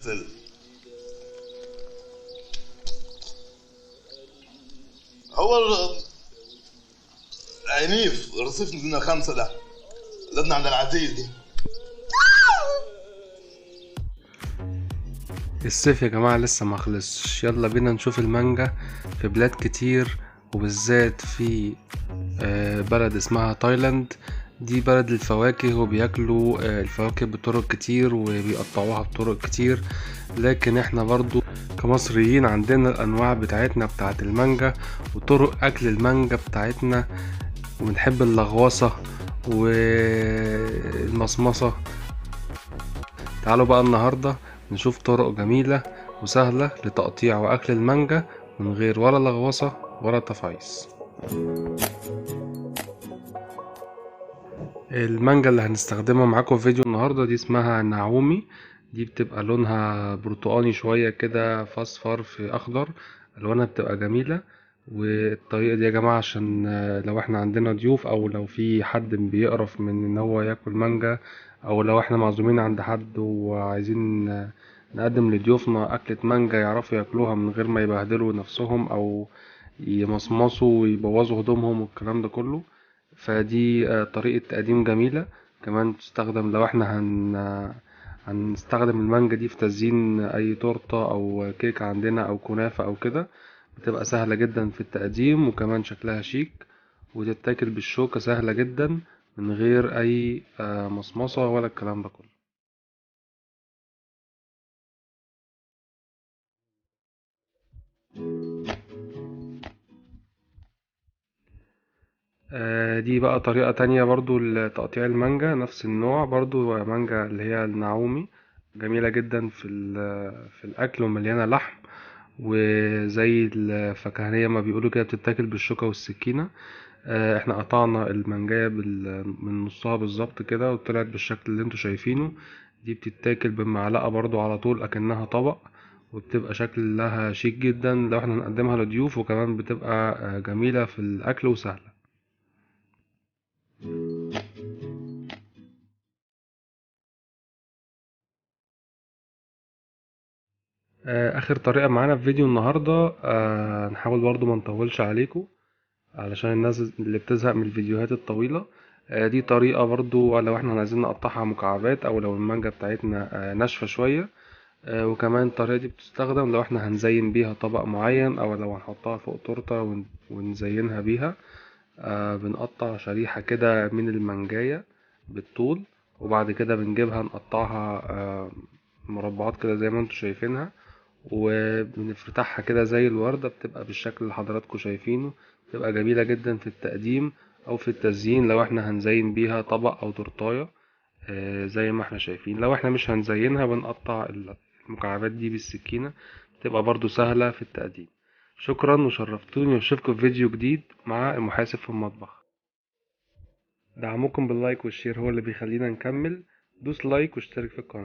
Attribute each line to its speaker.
Speaker 1: هو عنيف رصيف لنا 5 ده لدنا عند العزيز دي.
Speaker 2: الصيف يا جماعة لسه ما خلصش، يلا بينا نشوف المانجا في بلاد كتير، وبالذات في بلد اسمها تايلاند. دي بلد الفواكه، وبياكلوا الفواكه بطرق كتير وبيقطعوها بطرق كتير، لكن احنا برضو كمصريين عندنا الانواع بتاعتنا بتاعت المانجا وطرق اكل المانجا بتاعتنا، وبنحب اللغوصة والمصمصة. تعالوا بقى النهاردة نشوف طرق جميلة وسهلة لتقطيع وأكل المانجا من غير ولا لغوصة ولا تفايص. المانجا اللي هنستخدمها معاكم في فيديو النهاردة دي اسمها نعومي. دي بتبقى لونها برتقاني شوية كده، فاصفر في أخضر، ألوانها بتبقى جميلة. والطريقة دي يا جماعة عشان لو احنا عندنا ضيوف، أو لو في حد بيقرف من إن هو ياكل مانجا، أو لو احنا معزومين عند حد وعايزين نقدم لضيوفنا أكلة مانجا يعرفوا ياكلوها من غير ما يبهدلوا نفسهم أو يمصمصوا ويبوظوا هدومهم والكلام ده كله. فدي طريقة تقديم جميلة. كمان تستخدم لو احنا هنستخدم المانجا دي في تزيين أي تورتة أو كيك عندنا أو كنافة أو كده، بتبقى سهلة جدا في التقديم، وكمان شكلها شيك، وتتاكل بالشوكة سهلة جدا من غير أي مصمصة ولا الكلام ده كله. دي بقى طريقة تانية برضو لتقطيع المانجا، نفس النوع برضو، مانجا اللي هي النعومي، جميلة جدا في الأكل ومليانة لحم، وزي الفكهانية ما بيقولوا كده بتتاكل بالشوكة والسكينة. احنا قطعنا المانجاية من نصها بالظبط كده، وطلعت بالشكل اللي انتوا شايفينه. دي بتتاكل بالمعلقة برضو على طول اكنها طبق، وبتبقى شكلها شيك جدا لو احنا نقدمها لضيوف، وكمان بتبقى جميلة في الأكل وسهلة. اخر طريقة معانا في فيديو النهاردة، نحاول برضو ما نطولش عليكم علشان الناس اللي بتزهق من الفيديوهات الطويلة. دي طريقة برضو لو احنا عايزين نقطعها مكعبات، او لو المانجا بتاعتنا ناشفة شوية. وكمان الطريقة دي بتستخدم لو احنا هنزين بيها طبق معين، او لو هنحطها فوق تورتة ونزينها بيها. بنقطع شريحة كده من المانجاية بالطول، وبعد كده بنجيبها نقطعها مربعات كده زي ما انتوا شايفينها، وبنفتحها كده زي الوردة، بتبقى بالشكل اللي حضراتكم شايفينه. بتبقى جميلة جدا في التقديم أو في التزيين لو احنا هنزين بيها طبق أو تورتاية زي ما احنا شايفين. لو احنا مش هنزينها بنقطع المكعبات دي بالسكينة، بتبقى برضو سهلة في التقديم. شكرا وشرفتوني، واشوفكم في فيديو جديد مع المحاسب في المطبخ. دعمكم بال like وال share هو اللي بيخلينا نكمل. دوس like واشترك في القناة.